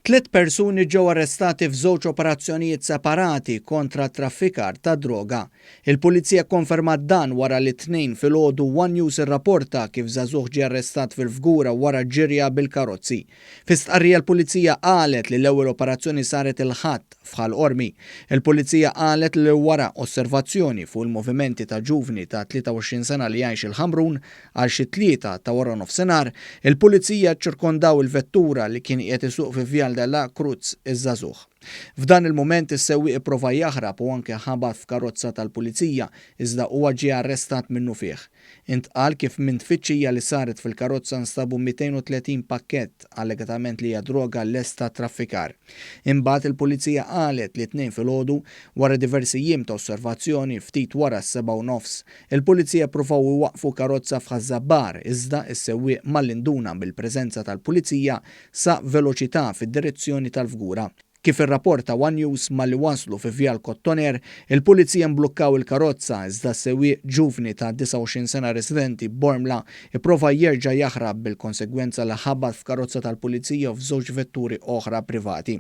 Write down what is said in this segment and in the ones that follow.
Tliet persuni ġew arrestati f'żewġ operazzjonijiet separati kontra traffikar ta' droga. Il-Pulizija kkonfermat dan wara li t-Tnejn filgħodu one News irrapporta kif żagħżugħ ġie arrestat fil-Fgura wara ġirja bil-karozzi. Fi stqarrija l-Pulizija qalet li l-ewwel operazzjoni saret il-Ħadd f'Ħal Qormi. Il-Pulizija qalet li wara osservazzjoni fuq il-movimenti ta' ġuvni ta' 23 sena li jgħix il-Ħamrun Għal xi t-tlieta ta' waranofsinhar, il-Pulizija ċċirkondaw il-vettura li kien qiegħed isuq fi Vial de la Cruz iż-żagħżugħ. F'dan il-mument is-sewwieq ipprova jaħrab u anke ħabat f'karozza tal-Pulizija iżda huwa ġie arrestat minnufih. Intqal kif minn tfittxija li saret fil-karozza nstabu 230 pakkett allegatament li hija droga lesta għat-traffikar. Imbagħad il-Pulizija qalet li t-Tnejn filgħodu, wara diversi jiem ta' osservazzjoni, ftit wara s-sebgħa u nofs, Il-Pulizija ppruvaw iwaqqfu karozza f'Ħaż-Żabbar iżda s-sewwieq malli nduna bil-preżenza tal-Pulizija saq veloċità fid-direzzjoni tal-Fgura. Kif irrapporta one News malli waslu fi Vjal Kottoner, il-Pulizija mblukkaw il-karozza iżda s-sewwieq ġuvni ta' 29 sena residenti Bormla ipprova jerġa' jaħrab bil-konsegwenza li ħabat f'karozza tal-Pulizija u f'żewġ vetturi oħra privati.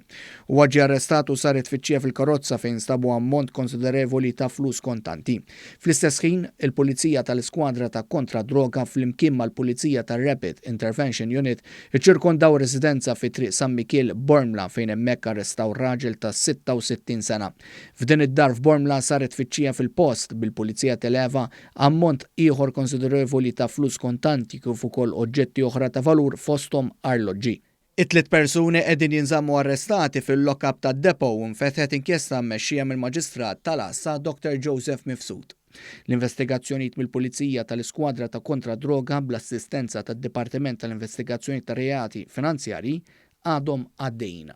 Huwa ġie arrestat u saret tfittxija fil-karozza fejn nstabu ammont konsiderevoli ta' flus kontanti. Fl-istess ħin, il-Pulizija tal-Iskwadra ta' Kontra d-Droga flimkien mal-Pulizija tar-Rapid Intervention Unit iċċirkondaw residenza fi Triq San Mikiel, Bormla fejn hemmhekk arrestaw raġel ta' 66 sena. F'din id-dar f'Bormla saret tfittxija fil-post, bil-Pulizija televa ammont ieħor konsiderevoli ta' flus kontanti kif ukoll oġġetti oħra ta' valur fosthom arloġġi. It-tliet persuni qegħdin jinżammu arrestati fil-lock-up tad-Depot u nfetħet inkjesta mmexxija mill-Maġistrat tal-Għassa Dr Joseph Mifsud. L-investigazzjonijiet mill-Pulizija tal-Iskwadra ta' Kontra d-Droga bl-assistenza tad-Dipartiment tal-Investigazzjonijiet ta' Reati Finanzjarji għadhom għaddejjin.